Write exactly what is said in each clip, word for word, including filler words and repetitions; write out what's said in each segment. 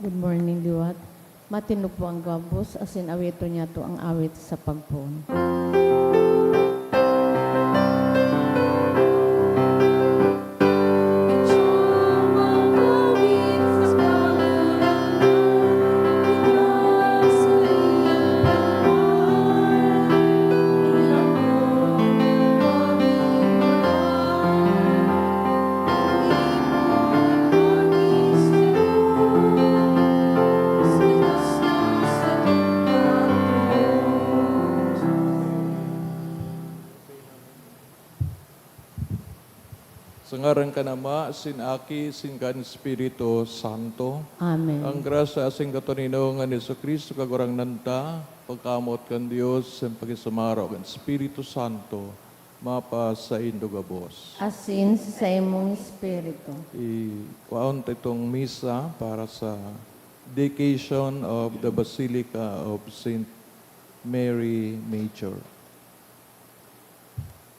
Good morning, liwat. Matindog po ang gabos, asin awiton niyato ang awit sa pagpoon. Sa ngaran kan Ama, sin Aki, sin kan Espiritu Santo. Amen. Ang grasya asin katoninongan ni Jesu-Cristo, Kagurangnan ta, pagkamoot kan Dios, asin pakisumaro kan Espiritu Santo, mapasaindo gabos. Asin sa saimong espiritu. Ikwaon ta itong misa para sa dedication of the Basilica of Saint Mary Major.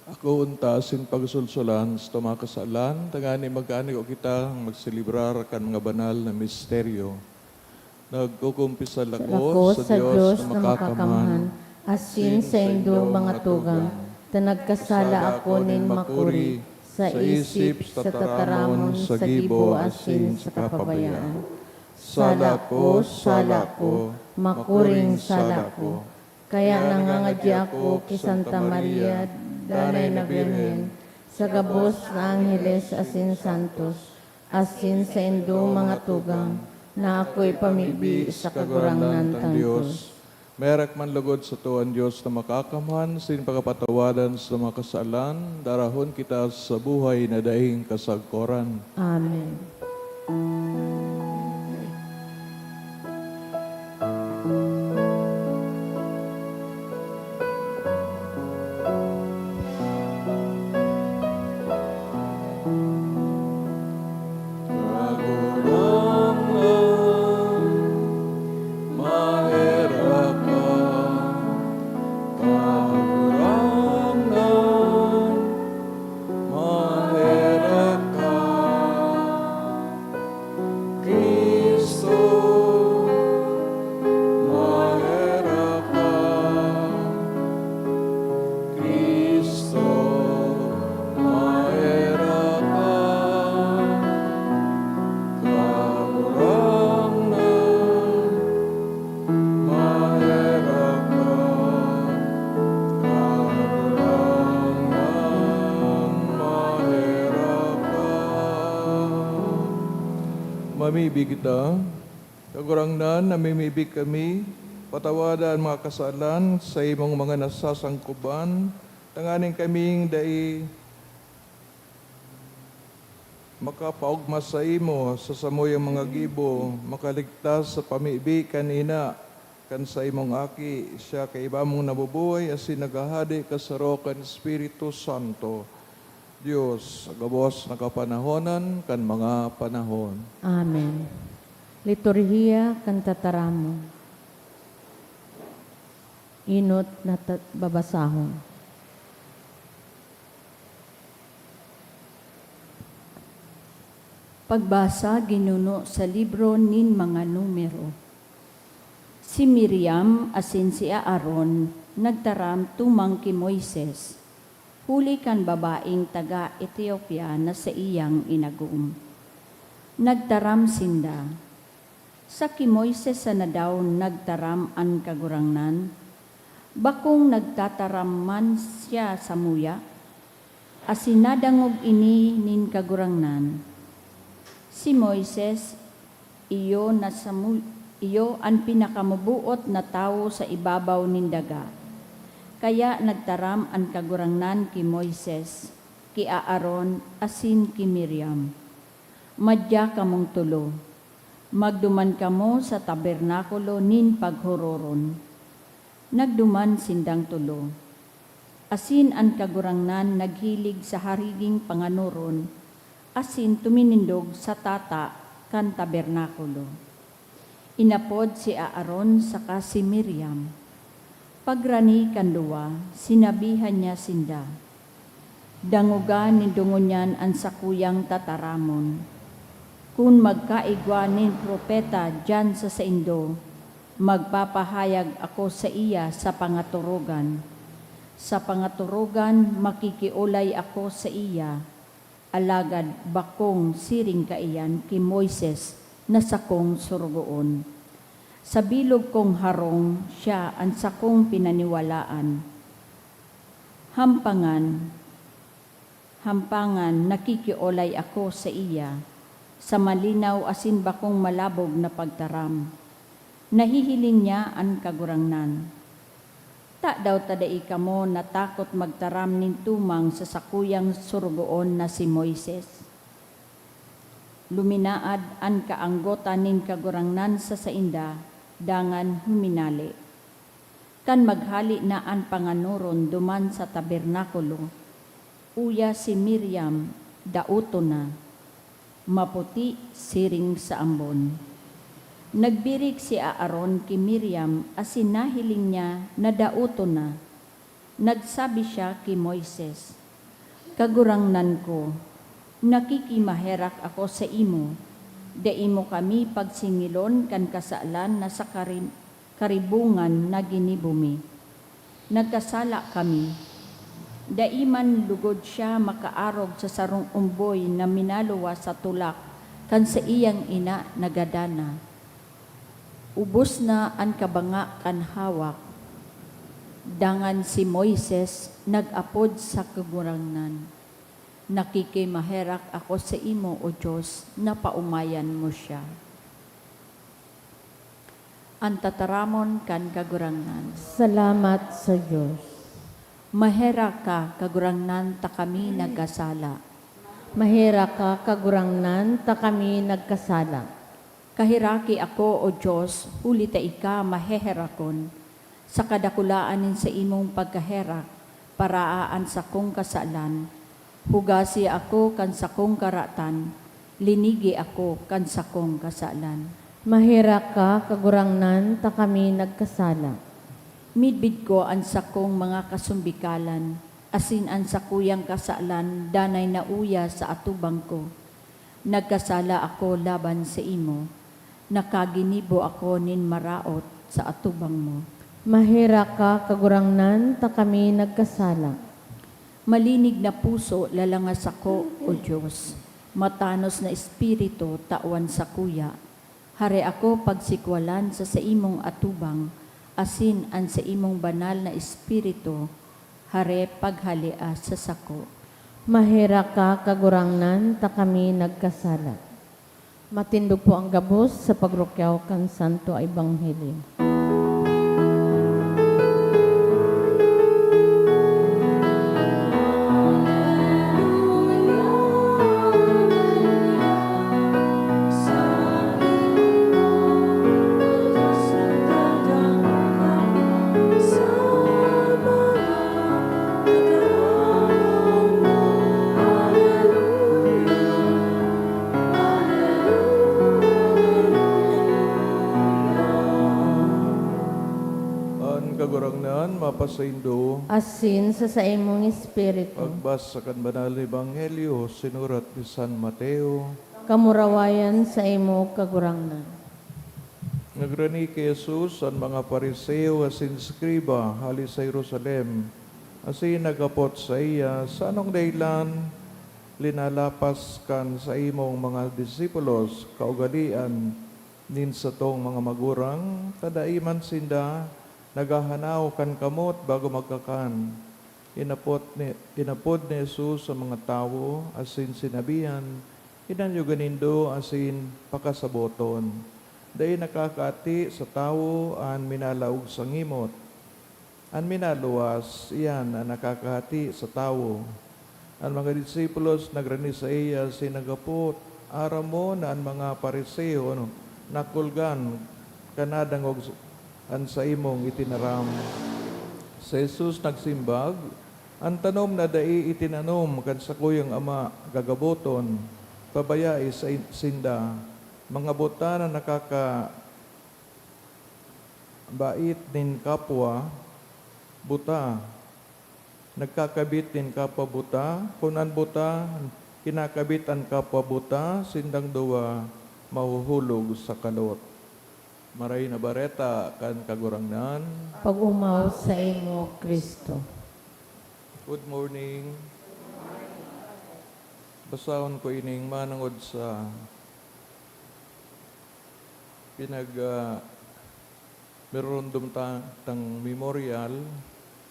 Akoon ta asin pagsulsulan sa mga kasalan, tanganing magkaanigo kita magselebrar kan mga banal na misteryo. Nagkukumpisal ako Ako sa sa Dios Dios na na makakamhan, makakamhan, asin asin sa sa indong indong mga mga tugang, tugang, ta nagkasala sala ako ako nin nin makuri makuri sa sa isip, isip, sa sa tataramon, tataramon, sa sa gibo, gibo, asin asin sa sa kapabayaan. kapabayaan. Sala ko, sala ko, makuring sala ko. Kaya nangangadya ako ki Santa Maria, Danay na Birhen, sa gabos na angheles asin santos, asin sa indong mga tugang, na ako ipamibi sa Kagurangnan tang Dios. Maherak man logod sato an Dios na makakamhan, asin pakapatawadan sa mga kasalan, darahon kita sa buhay na daing kasagkoran. Amen. Kagurangnan, maherak ka. Kagurangnan, maherak ka. Cristo, maherak ka. Cristo, maherak ka. Kagurangnan, maherak ka. Kagurangnan, maherak ka. Mamibi kita. Kagurangnan, namimibi kami, patawada an mga kasalan sa imong mga nasasangkoban, tanganing kaming dai makapaogma saimo sa samuyang mga gibo, makaligtas sa pamibi kan ina kan saimong Aki, siya kaiba mong nabubuhay asin naghahade kasaro kan Espiritu Santo, Dios, sa gabos na kapanahonan kan mga panahon. Amen. Liturhiya kan Tataramon. Enot na ta-, babasahon. Pagbasa ginuno sa libro nin mga Numero. Si Miriam asin si Aaron nagtaram tumang ki Moises, huli kan babaeng taga Etiopia na saiyang inagom. Nagtaram sinda, "Sa ki Moises sana daw nagtaram an Kagurangnan? Bakong nagtataram man siya samuya?" Asin nadangog ini nin Kagurangnan. Si Moises, iyo na samu-, iyo an pinakamuboot na tawo sa ibabaw nin daga. Kaya nagtaram an Kagurangnan ki Moises, ki Aaron, asin ki Miriam, "Madya kamong tolo. Magduman kamo sa tabernakulo nin paghororon." Nagduman sindang tolo. Asin an Kagurangnan naghilig sa hariging panganoron, asin tuminindog sa tata kan tabernakulo. Inapod si Aaron saka si Miriam. Pagrani kan duwa, sinabihan niya sinda, "Dangoga nindo ngunyan an sakuyang tataramon." Kun magkaigwa nin propeta diyan sa saindo, magpapahayag ako saiya sa pangatorogan. Sa pangatorogan, makikiolay ako saiya, alagad bakong siring kaiyan ki Moises na sakong sorogoon. Sa bilog kong harong, siya an sakong pinaniwalaan. Hampangan, hampangan, nakikiolay ako saiya, sa malinaw asin bakong malabog na pagtaram. Nahihiling niya an Kagurangnan. Tadaw ta dai kamo natakot magtaram nin tumang sa sakuyang sorogoon na si Moises? Luminaad an kaanggotan nin Kagurangnan sa sainda, dangan huminale. Kan maghale na an panganoron duman sa tabernakulo, uya si Miriam, daoton na, maputi siring sa ambon. Nagbirik si Aaron ki Miriam asin nahiling niya na daoton na. Nagsabi siya ki Moises, "Kagurangnan ko, nakikimaherak ako saimo, dai mo kami pagsingilon kan kasalan na sa kari-, karibongan na ginibo mi. Nagkasala kami." Dai man lugod siya makaarog sa sarong omboy na minaluwas sa tulak kan saiyang ina na gadan na. Ubos na an kabanga kan hawak. Dangan si Moises nag-apod sa Kagurangnan, "Nakikimaherak ako saimo, O Dios, na paomayan mo siya." An tataramon kan Kagurangnan. Salamat sa Dios. Maherak ka, Kagurangnan, ta kami nagkasala. Maherak ka, Kagurangnan, ta kami nagkasala. Kaheraki ako, O Dios, huli ta ika maheherakon. Sa kadakulaan nin saimong pagkaherak, paraa an sakong kasalan. Hugasi ako kan sakong karatan, linigi ako kan sakong kasalan. Maherak ka, Kagurangnan, ta kami nagkasala. Midbid ko an sakong mga kasumbikalan, asin an sakuyang kasalan danay nauya sa atubang ko. Nagkasala ako laban saimo, nakaginibo ako nin maraot sa atubang mo. Maherak ka, Kagurangnan, ta kami nagkasala. Malinig na puso, lalanga sako, O Dios. Matanos na espiritu, tawan sakuya. Hare ako pagsikwalan sa saimong atubang, asin an saimong banal na espiritu, hare paghalia sa sako. Maherak ka, Kagurangnan, ta kami nagkasala. Matindog po ang gabos sa pagrukyaw kan Santo Ebanghelyo. An Kagurangnan mapasaindo. Asin sa saimong espiritu. Pagbasa kan Banal na Ebanghelyo sinurat ni San Mateo. Kamurawayan saimo, Kagurangnan. Nagrani ki Jesus an mga Fariseo asin eskriba hale sa Jerusalem, asin naghapot saiya, "Sa anong dahilan linalapas kan saimong mga disipulos kaugalean nin satong mga magurang, ta dai man sinda naghahanaw kan kamot bago magkakan?" Inapot ni, inapod ni Jesus an mga tawo asin sinabihan, "Hinanyuga nindo asin pakasaboton. Dai nakakaati sa tawo an minalaog sa ngimot. An minaluwas, iyan an nakakaati sa tawo." An mga disipulos nagrani saiya asin naghapot, "Aram mo na an mga Fariseo nakulgan kan nadangog an saimong itinaram." Si Jesus nagsimbag, "An tanom na dai itinanom kan sakuyang Ama gagaboton. Pabayai sa, sinda. Mga buta na nakaka-, bait nin kapwa buta, nagkakabit nin kapwa buta. Kun an buta Kinakabit an kapwa buta, sindang duwa mahuhulog sa kalot. Maray na Bareta kan Kagurangnan. Pag-omaw saimo, Cristo. Good morning. Basahon ko ining manongod sa pinag, ah, mirurundom ta, tang memorial,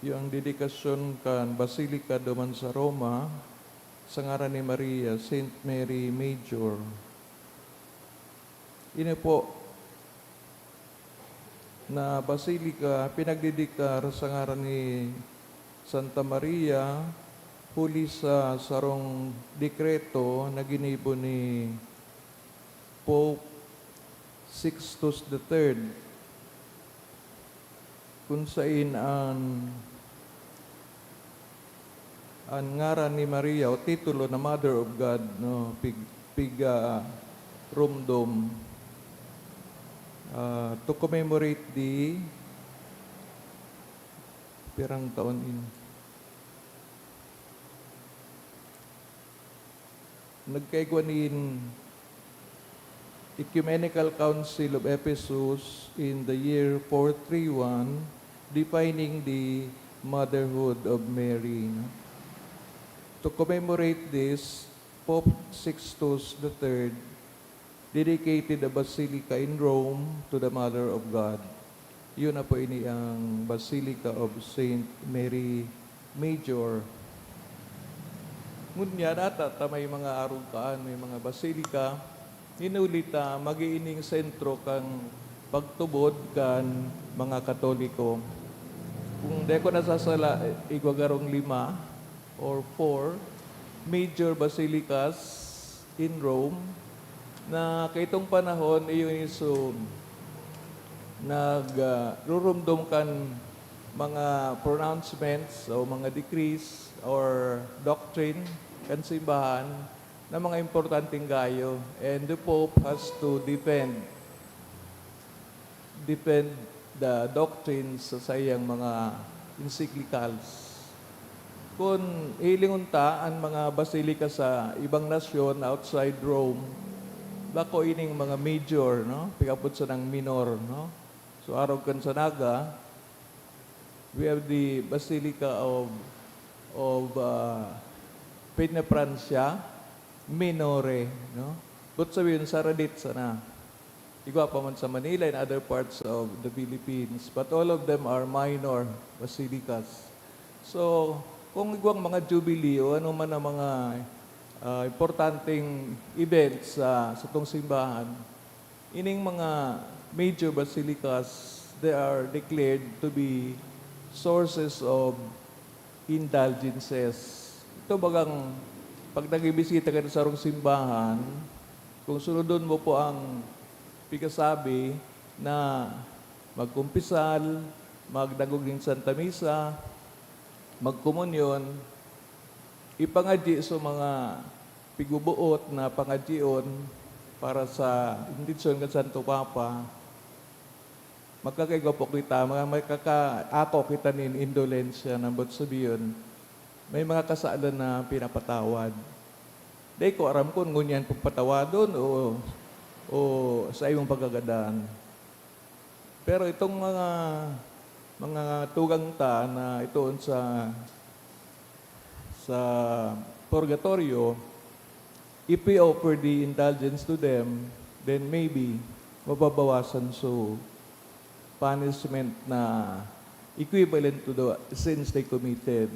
yung dedikasyon kan Basilica duman sa Roma, sa ngaran ni Maria, Saint Mary Major. Ini po na basilika pinagdedikar sa ngaran ni Santa Maria, huli sa sarong dekreto na ginibo ni Pope Sixtus the Third, kun sain an, an ngaran ni Maria o titulo na Mother of God, no, pig-, pig-, ah, rumdom, ah, to commemorate the, pirang taon ini? Nagkaigwa nin Ecumenical Council of Ephesus in the year four three one, defining the motherhood of Mary, no? To commemorate this, Pope Sixtus the Third dedicated a basilica in Rome to the Mother of God. Yun na po ini ang Basilica of Saint Mary Major. Ngunyan, ata ta may mga arog kaan, may mga basilika, hinuli ta, mag-iining sentro kan pagtubod kan mga Katoliko. Kung di ako nasasala, igwa garong lima or four major basilicas in Rome na kaitong panahon, iyo iso nag, ah, rurumdom kan mga pronouncements o mga decrees or doctrine kan simbahan na mga importanteng gayo, and the Pope has to defend, defend the doctrines sa saiyang mga encyclicals. Kun hilingon ta an mga basilika sa ibang nasyon outside Rome, bako ining mga major, no? Pigapod sanang minor, no? So, arog kan sa Naga, we have the Basilica of, of, ah, Peñafrancia Minore, no? But sabihin, saradit sana. Igwa pa man sa Manila and other parts of the Philippines, but all of them are minor basilicas. So, kung igwang mga jubilee o ano man ang mga, ah, importanteng events sa, sa satong simbahan, ining mga major basilicas, they are declared to be sources of indulgences. Ito bagang, pag nagbibisita ka sa sarong simbahan, kung sunodon mo po ang pigkasabi na magkumpisal, magdangog nin Santa Misa, magkomunyon, ipangadyi sa mga pigbubuot na pangadyion para sa intensyon kan Santo Papa, magkakaigwa po kita, mga, magkakaako kita nin indulensya, nambot sabiyon, may mga kasalan na pinapatawad. Dai ko aram kun ngunyan pagpatawadon o, o sa imong pagkagadan. Pero itong mga, mga tugang ta na itoon sa, sa purgatorio, if we offer the indulgence to them, then maybe mababawasan so punishment na equivalent to the sins they committed.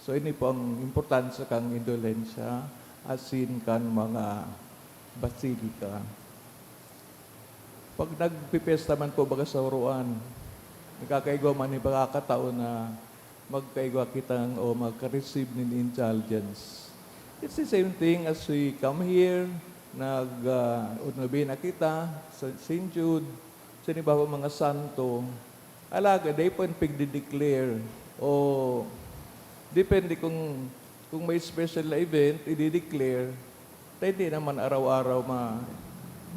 So, ini po ang importansya kan indulensya asin kan mga basilika. Pag nagpipiyesta man po baga sa uruan, nakakaigwa man nin pagkakataon na magkaigwa kitang o magka-receive nin indulgence. It's the same thing as we come here, nag, ah, nobena kita sa Saint Jude, sa iba pa mga santo. Alagad dai pa pigde-declare o depende kung, kung may special na event, i-declare. Tayo di naman araw-araw ma-,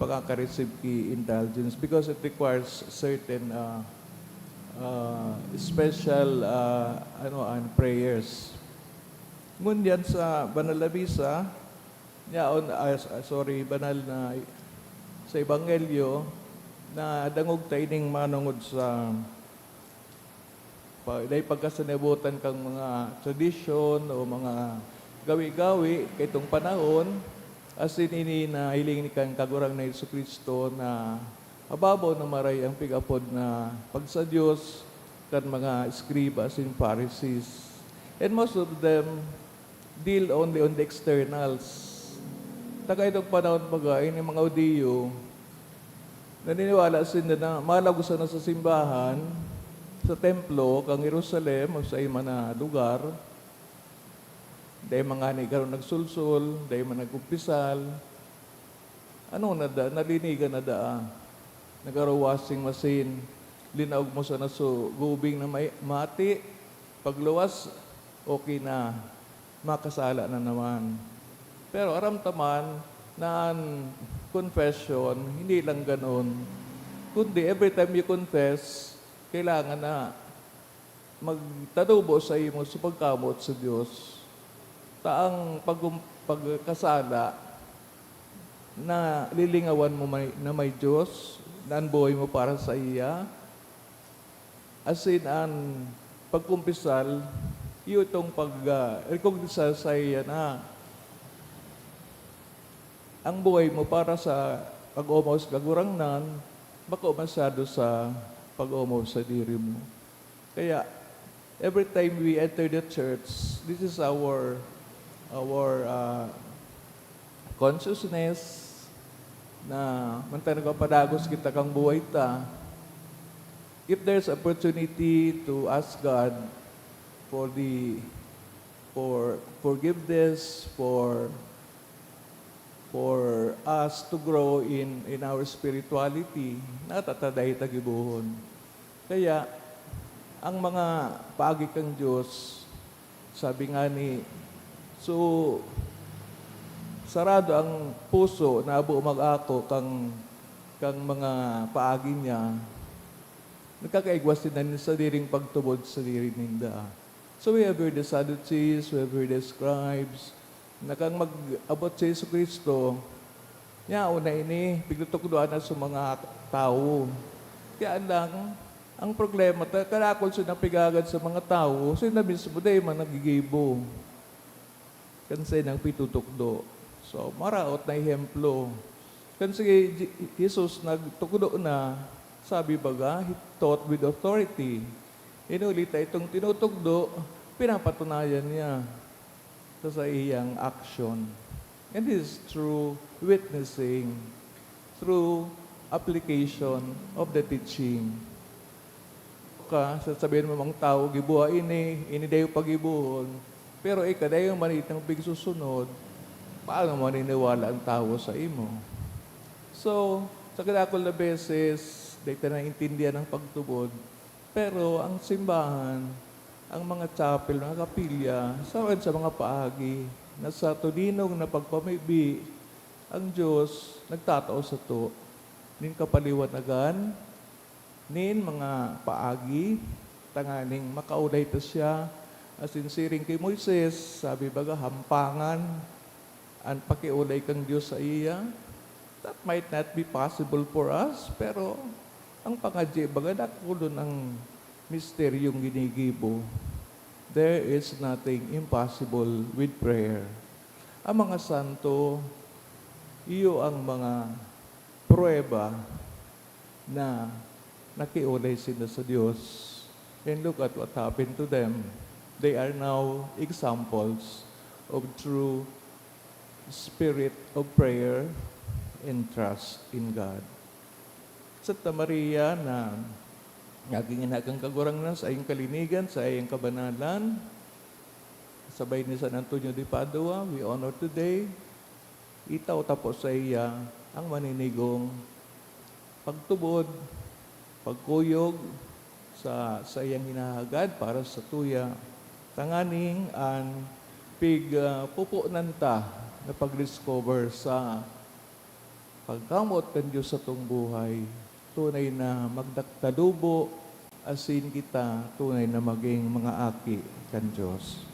makaka-receive ki indulgence because it requires certain, ah, ah, special, ah, ano, and prayers. Ngunyan sa banal na misa, Yaon, ah, s-, ah, sorry, banal na i-, sa Ebanghelyo, na dangog ta ining manongod sa pa-, dai pagkasanabutan kan mga tradisyon o mga gawi-gawi kaitong panahon, asin ini na hiling ni kan Kagurangnan Jesu-Cristo na mababaw na maray ang pig-apod na pagsa-Dios kan mga eskriba asin Pharisees. And most of them deal only on the externals. Ta kaitong panahon baga, ini mga Judio, naniniwala sinda na malagos sana sa simbahan, sa templo, kan Jerusalem, o sa iba na lugar. Dai man ngani garo nagsulsol, dai man nagkumpisal. Ano na da, nalinigan na daa. Nagaro washing machine, linaog mo sana so gubing na may, mati, pagluwas, okay na, makasala na naman. Pero aram ta man na an confession, hindi lang ganon. Kundi every time you confess, kailangan na magtanubo sa imo sa pagkamoot sa Dios. Ta ang pagum-, pagkasala na lilingawan mo may, na may Dios, na an buhay mo para sa iya, asin an pagkumpisal, iyo itong pag, ah, recognize sa iya na ang buhay mo para sa pag-omaw sa Kagurangnan, bako masyado sa pag-omaw sa diri mo. Kaya, every time we enter the church, this is our, our, ah, consciousness na mantang nagpapadagos kita kan buhay ta, if there's opportunity to ask God for the, for forgiveness, for, for us to grow in, in our spirituality, natatadahay ta gibohon. Kaya, ang mga paagi kan Dios, sabi nga ni, so, sarado ang puso na abo mag-ako kang, kang mga paagi niya, nagkakaigwa sinda nin sadiring pagtubod sadiri ninda. So, we have heard the Sadducees, we have heard the scribes, na kan mag-abot si Jesu-Cristo, yaon na ini, pigtutukdoan na sa mga tawo. Kaya lang, ang problema ta, kadakul sinda pigagad sa mga tawo, sinda mismo dai man naggigibo kan saindang pitutukdo. So, maraot na ehemplo. Kan si Je-, Jesus nagtukdo na, sabi baga, he taught with authority. Huli ta itong tinutukdo, pinapatunayan niya sa saiyang action. And this is through witnessing, through application of the teaching. Ka, sasabihin mo mang tawo, "Giboha ini, ini dayo pagibohon," pero ika dayo man itong pigsusunod, paano maniniwala ang tawo sa imo? So, sa kadakul na beses, dai ta naintindihan ang pagtubod. Pero ang simbahan, ang mga chapel, mga kapilya, saad sa mga paagi na sa todinong na pagpamibi, ang Dios nagtatao sato nin kapaliwanagan, nin mga paagi, tanganing makaolay ta siya. Asin siring ki Moises, sabi baga, hampangan an pakiolay kan Dios saiya. That might not be possible for us, pero ang pangadyi baga dakulon ang misteryong ginigibo. There is nothing impossible with prayer. Ang mga santo, iyo ang mga pruweba na nakiolay sinda sa Dios. And look at what happened to them. They are now examples of true spirit of prayer and trust in God. Santa Maria na naging ina kan Kagurangnan, saiyang kalinigan, saiyang kabanalan, sabay ni San Antonio de Padua, we honor today. Itao ta po saiya ang maninigong pagtubod, pagkuyog sa saiyang hinahagad para sa tuya, tanganing an pig-, ah, pupunan ta na pag-discover sa pagkamoot kan Dios satong buhay, tunay na magdaktalubo, asin kita tunay na maging mga aki kan Dios.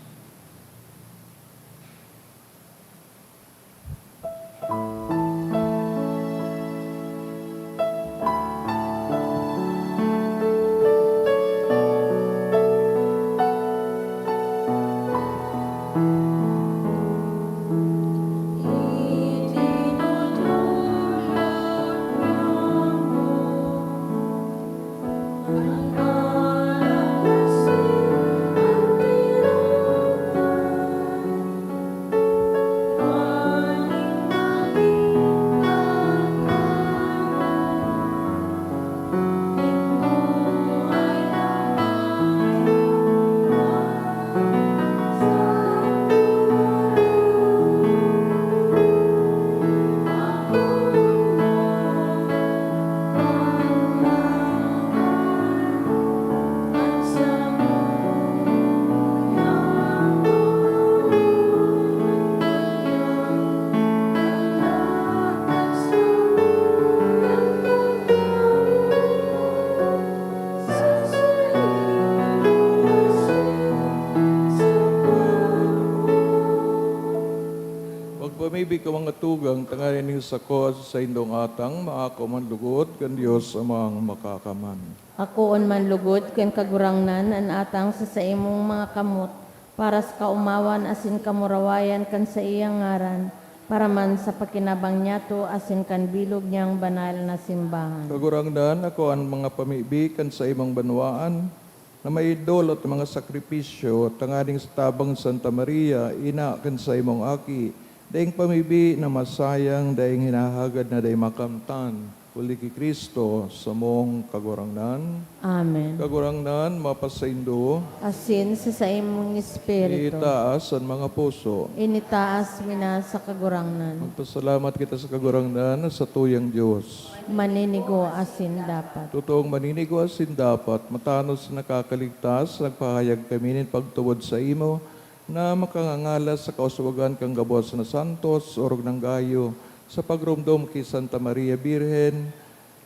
Maybe ka mga tugang, tanganing sako sa saindong atang, maako man lugod kan Dios Amang Makakaman. Akoon man lugod kan Kagurangnan an atang sa saimong mga kamot, para sa kaomawan asin kamurawayan kan saiyang ngaran, para man sa pakinabang niyato asin kan bilog niyang banal na simbahan. Kagurangnan, ako an mga pamibi kan saimong banwaan, na maidolot mga sakripisyo tanganing sa tabang Santa Maria, ina kan saimong Aki, daing pamibi na masayang, daing hinahagad na dai makamtan, huli ki Cristo, samong Kagurangnan. Amen. Kagurangnan, mapasaindo. Asin sa saimong espiritu. Itaas an mga puso. Initaas mi na sa Kagurangnan. Magpasalamat kita sa Kagurangnan na satuyang Dios. Maninigo asin dapat. Totoong maninigo asin dapat, matanos na nakakaligtas, nagpahayag kami nin pagtubod saimo, na makangangalas sa kauswagan kan gabos na santos, orog nang gayo, sa pagromdom ki Santa Maria Birhen,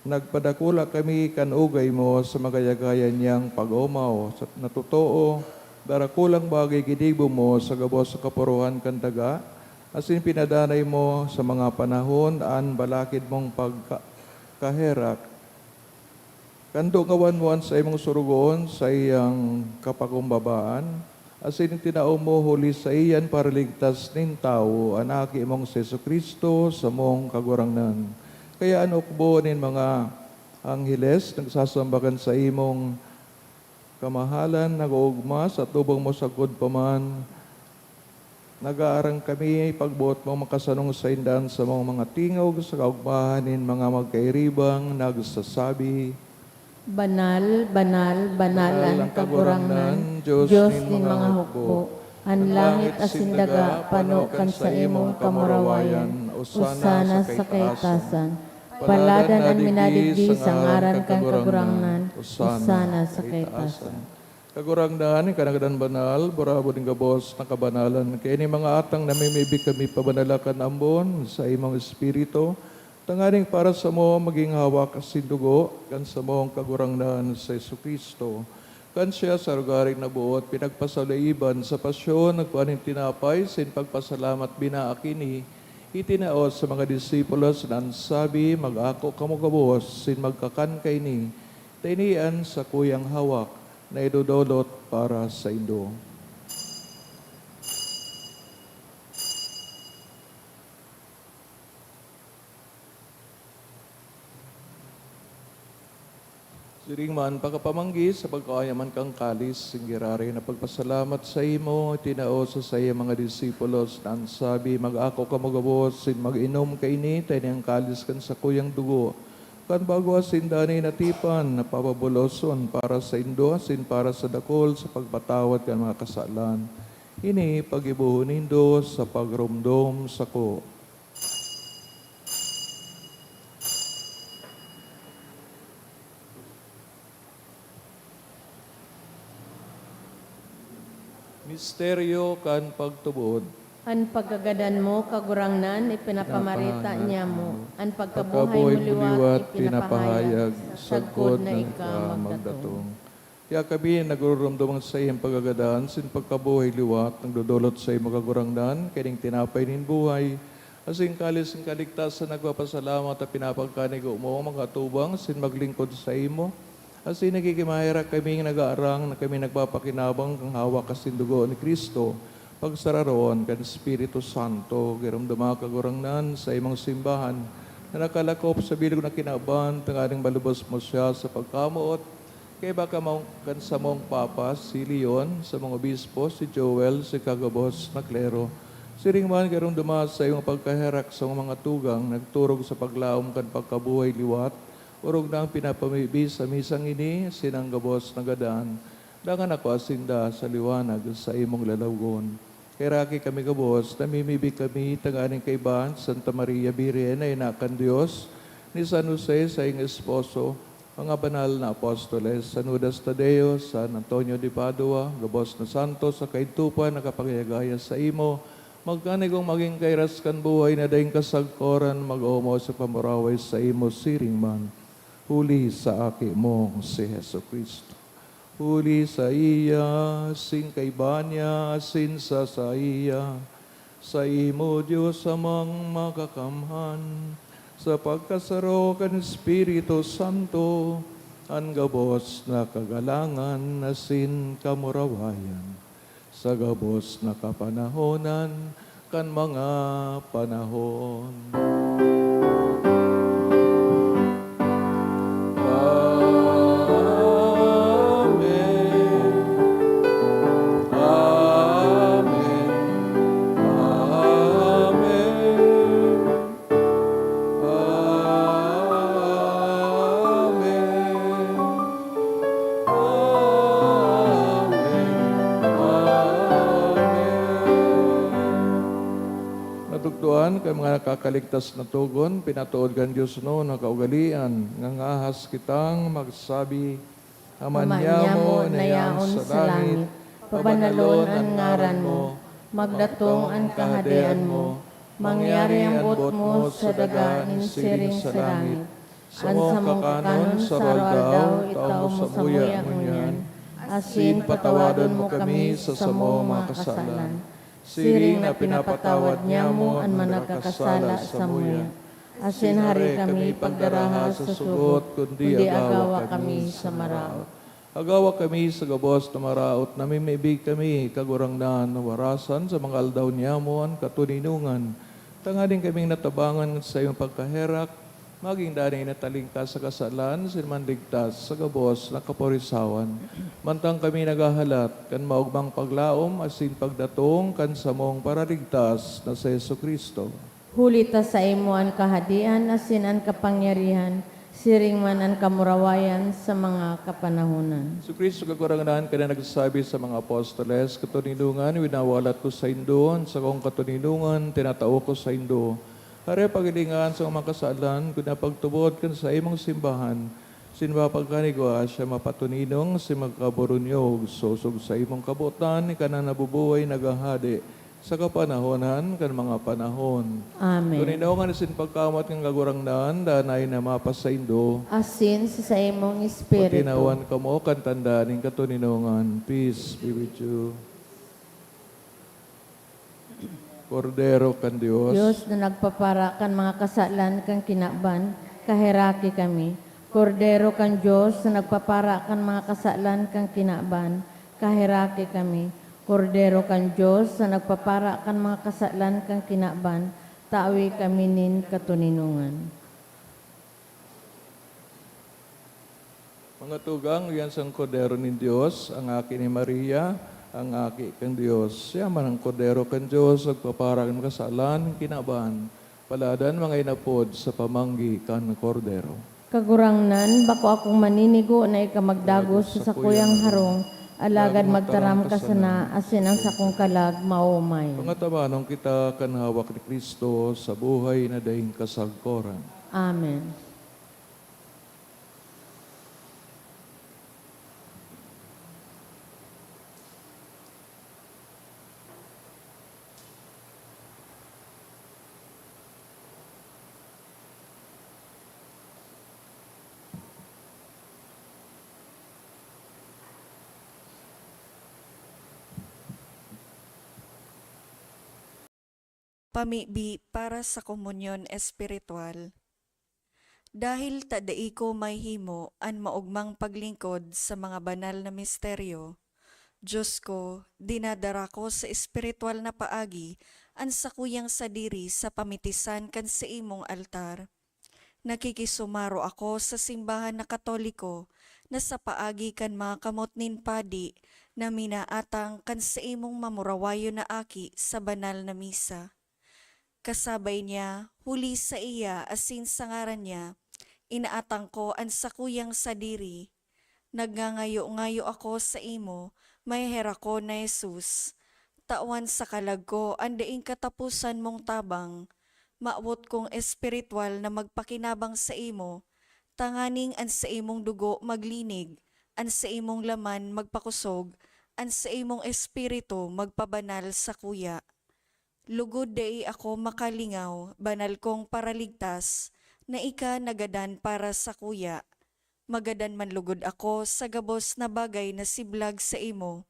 nagpadakula kami kan ugay mo sa magayagayan niyang pag-omaw, sa, na totoo, darakulang bagay ginibo mo sa gabos sa kapuruhan kan daga, asin pinadanay mo sa mga panahon an balakid mong pagka-, kaherak. Kan dungawan mo an saimong sorogoon saiyang kapakumbabaan, asin itinao mo huli saiya an paraligtas nin tawo, an Aki mong si Jesu-Cristo, samong Kagurangnan. Kaya an ukbo nin mga angheles nagsasamba kan saimong kamahalan, nag-oogma sa atubang mo sagkod pa man, nagaarang kami pagboot mong makasanong sainda an samong mga tingog sa kaogmahan nin mga magkairibang nagsasabi, Banal, banal, banal an Kagurangnan, Dios nin mga hukbo. An langit asin daga pano kan saimong kamurawayan. Osana sa kaitasan. Paladan an minadigdi sa ngaran kan Kagurangnan. Osana sa kaitasan. Kagurangnan, ika na gadan banal, burabod nin gabos na kabanalan. Kaya ini mga atang namimibi kami pabanala kan ambon sa imong Espiritu, tanganing para samo magin hawak asin dugo kan samong Kagurangnan, si Jesu-Cristo. Kan siya sa rogaring naboot, pinagpasaiiban sa pasyon, nagkua nin tinapay, sin pagpasalamat, binaak ini, itinao sa mga disipulos, na an sabi, "Mag-ako kamo gabos, sin magkakan kaini, ta ini an sakuyang hawak, na idodolot para saindo." Siring man, pakapamanggi sa pagkaoyaman kan kalis, singgiraray na pagpasalamat saimo, itinao sa saiyang mga disipulos, na an sabi, "Mag-ako kamo gabos, sin mag-inom kaini, ta ini an kalis kan sakuyang dugo, kan bago asin danay na tipan, na pababuloson para saindo asin para sa dakul sa pagpatawad kan mga kasalan. Ini paggibohon nindo sa pagromdom sako." Misteryo kan pagtubod. An pagkagadan mo, Kagurangnan, ipinapamarita niamo. An pagkabuhay mo liwat, ipinapahayag, sagkod na ika magdatong. Kaya kami nagururumdom sa iyong pagkagadan, sin pagkabuhay liwat, nagdodolot sa imo, Kagurangnan, kaining tinapay nin buhay, asin kalis nin kaligtasan, nagpapasalamat at pinapagkanigo mo, mag-atubang sin maglingkod sa imo. Asin nakikimaherak kaming nag-aarang na kami nagpapakinabang kan hawak asin dugo ni Cristo, pagsararoon kan Espiritu Santo. Giromdoma, Kagurangnan, sa imong simbahan na nakalakop sa bilog na kinaban, tanganing malubos mo siya sa pagkamoot, kaiba ka mong, kan samong Papa, si Leon, samong Obispo, si Joel, si kagabos na klero. Siring man, giromdoma sa imong pagkaherak sa mga tugang nagturog sa paglaom kan pagkabuhay liwat, orog na ang pinapamibi sa misang ini, sinang gabos na gadan, dangan akua sinda sa liwanag sa imong lalawogon. Heraki kami gabos, namimibi kami, tanganing kaiba ni Santa Maria Birhen na ina kan Dios, ni San Jose, saiyang esposo, mga banal na apostoles, San Judas Tadeo, San Antonio de Padua, gabos na santos sa kaidtupan, nakapangayagaya sa imo, magkanigong magin kairas kan buhay na daing kasagkoran, mag-omaw sa pamuraway sa imo siring man, huli sa Aki mong si Jesu-Cristo. Huli saiya, sin kaiba niya, sin sa saiya, Saimo, Dios Amang Makakamhan, sa pagkasaro kan Espiritu Santo, an gabos na kagalangan asin kamurawayan, sa gabos na kapanahonan kan mga panahon. Amen. Amen. Amen. Amen. Amen. Amen. Natugdoan kan mga nakakaligtas na togon, pinatood kan Dios no na kaugalian, ngangahas kitang magsabi, Ama Ama niamo niamo na na yaon yaon sa sa langit, langit, pabanalon pabanalon an an ngaran ngaran mo, mo, magdatong magdatong an an kahadean kahadean mo, mo, mangyari an boot mo sa daga nin siring sa langit. An samong kakanon sa aroaldaw, itao mo samuya ngunyan, asin patawadon mo kami sa samong mga kasalan, siring na pinapatawad niamo an mga nagkakasala samuya. Asin hari kami pagdaraha sa sugot, kundi agawa kami sa maraot. Agawa kami sa gabos na maraot, namimibi kami, Kagurangnan, na warasan sa mga aldaw niamo an katoninongan, tanganing kaming natabangan sa saimong pagkaherak, magin danay na talingkas sa kasalan, asin manligtas sa gabos na kaporisawan. Mantang kami naghahalat kan maogmang paglaom asin pagdatong kan samong Paraligtas na si Jesu-Cristo. Huli ta saimo an kahadean asin an kapangyarihan, siring man an kamurawayan sa mga kapanahonan. Jesu-Cristo, Kagurangnan, ka na nagsabi sa mga apostoles, "Katoninongan, winawalat ko saindo an sakong katoninongan, tinatao ko saindo." Hari, paghilinga an samong mga kasalan, kundi pagtubod kan saimong simbahan, asin mapagkanigwa siya mapatoninong asin magkaburunyog, sosog sa imong kabotan, ika na nabubuhay, naghahade sa kapanahonan kan mga panahon. Amen. Toninongan asin pagkamoot kan Kagurangnan, danay na mapasaindo. Asin sa saimong espiritu. Patinawan kamo kan tanda nin katoninongan. Peace be with you. Kordero kan Dios. Dios na nagpapara kan mga kasalan kan kinaban, kaheraki kami. Kordero kan Dios na nagpapara kan mga kasalan kan kinaban, kaheraki kami. Kordero kan Dios na nagpapara kan mga kasalan kan kinaban, tawi kami nin katoninongan. Mga tugang, iyan sang Kordero nin Dios, ang Aki ni Maria, ang Aki kan Dios. Siya man ang Kordero kan Dios, nagpapara kan kasalan, kinaban. Paladan mga inapod sa pamanggi kan Kordero. Kagurangnan, bako akong maninigo na ika magdagos sa sakuyang harong, alagad magtaram ka sana, asin ang sakong kalag maomay. Pangatabanon kita kan hawak ni Cristo sa buhay na daing kasagkoran. Amen. Pamibi para sa komunyon espiritual. Dahil ta dai ko mahihimo an maogmang paglingkod sa mga banal na misteryo, Dios ko, dinadara ko sa espiritual na paagi an sakuyang sadiri sa pamitisan kan saimong altar. Nakikisumaro ako sa simbahan na Katoliko na sa paagi kan mga kamot nin padi na minaatang kan saimong mamurawayon na aki sa banal na misa. Kasabay niya, huli saiya asin sa ngaran niya, inaatang ko an sakuyang sadiri. Nagngangayo-ngayo ako saimo, maheherakon na Jesus. Tawan sa kalag ko an daing kataposan mong tabang. Mawot kong espiritual na magpakinabang saimo, tanganing an saimong dugo maglinig, an saimong laman magpakosog, an saimong espiritu magpabanal sakuya. Lugod dai ako makalingaw, banal kong Paraligtas, na ika nagadan para sakuya. Magadan man lugod ako sa gabos na bagay na siblag saimo,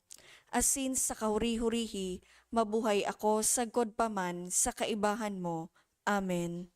asin sa kahuri-hurihi, mabuhay ako sagkod pa man sa kaibahan mo. Amen.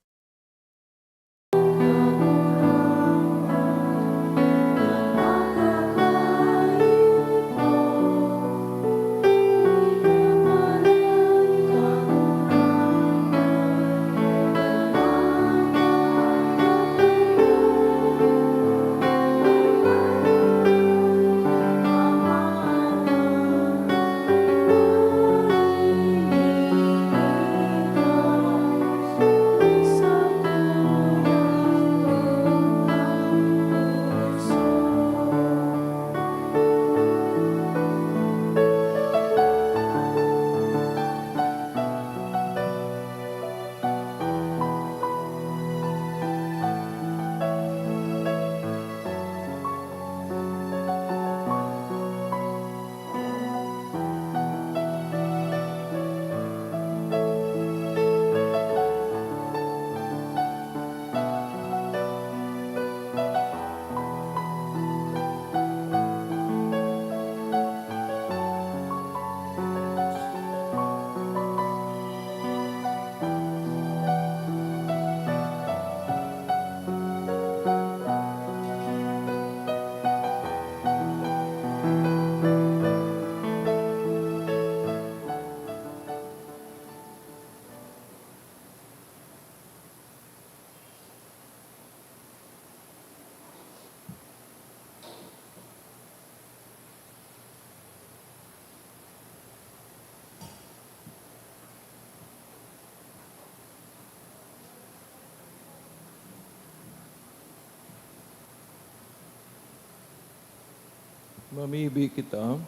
Mamibi kita.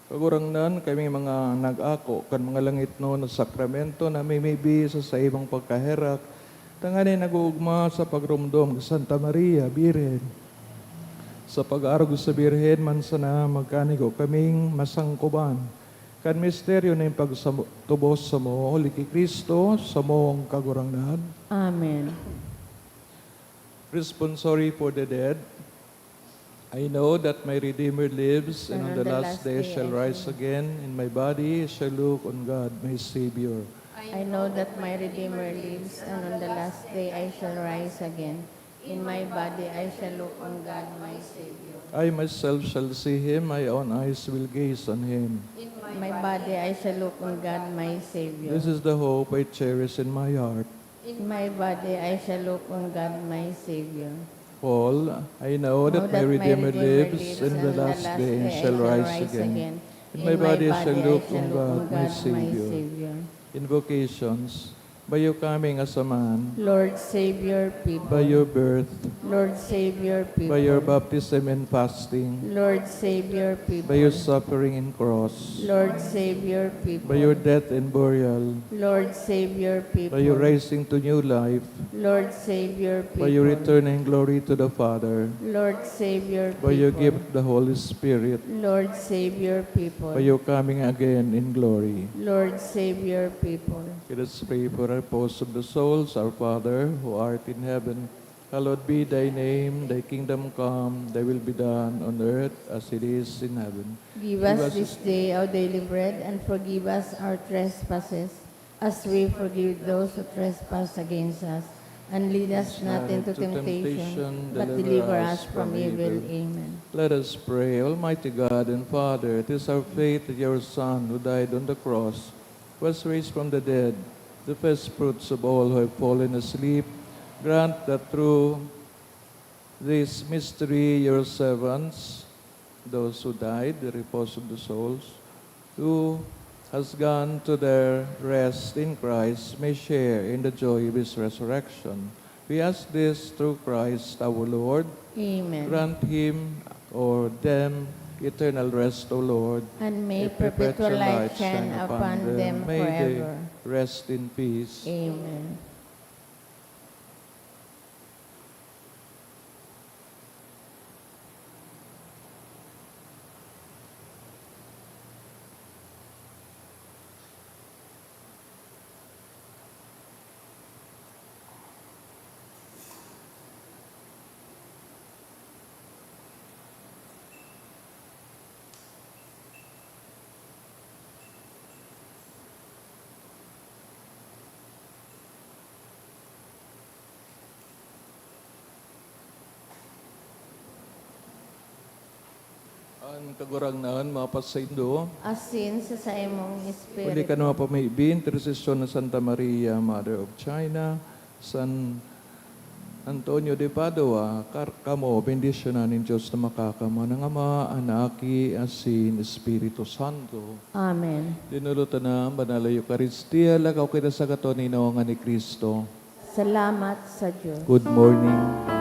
Kagurangnan, kami mga nag-ako kan mga langitnon na sakramento namimibi sa saimong pagkaherak, tanganing nag-oogma sa pagromdom ki Santa Maria, Birhen. Sa pag-arog sa Birhen man sana, magkanigo kaming masangkoban kan misteryo nin pagtubos samo, huli ki Cristo, samong Kagurangnan. Amen. Responsory for the dead. I know that my Redeemer lives, and on the last day I shall rise again. In my body I shall look on God, my Savior. I know that my Redeemer lives, and on the last day I shall rise again. In my body I shall look on God, my Savior. I myself shall see him, my own eyes will gaze on him. In my body I shall look on God, my Savior. This is the hope I cherish in my heart. In my body I shall look on God, my Savior. Paul, I know that my Redeemer lives, and the last day I shall rise again. In my body I shall look on God, my Savior. Invocations. By your coming as a man. Lord, save your people. By your birth. Lord, save your people. By your baptism and fasting. Lord, save your people. By your suffering and cross. Lord, save your people. By your death and burial. Lord, save your people. By your rising to new life. Lord, save your people. By your return in glory to the Father. Lord, save your people. By your gift, the Holy Spirit. Lord, save your people. By your coming again in glory. Lord, save your people. Let us pray for the repose of the souls. Our Father, who art in heaven, hallowed be thy name. Thy kingdom come. Thy will be done on earth as it is in heaven. Give us this day our daily bread, and forgive us our trespasses, as we forgive those who trespass against us. And lead us not into temptation, but deliver us from evil. Amen. Let us pray. Almighty God and Father, it is our faith that your Son, who died on the cross, was raised from the dead, the first fruits of all who have fallen asleep, grant that through this mystery your servants, those who died, the repose of the souls, who has gone to their rest in Christ, may share in the joy of his resurrection. We ask this through Christ our Lord. Amen. Grant him or them eternal rest, O Lord. And may perpetual light shine upon them forever. May they rest in peace. Amen. Kagurangnan, mapasaindo. Asin sa saimong espiritu. Huli ka na mapamibi, intersesyon na Santa Maria, Mother of China, San Antonio de Padua, kar-, kamo, bendisyonan nin Diyos na makakaman, ang Ama, an Aki, asin Espiritu Santo. Amen. Dinulotan na ang Banal na Eukaristia, lakaw kita sa kato ni Noong ni Cristo. Salamat sa Diyos. Good morning.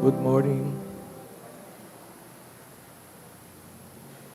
Good morning.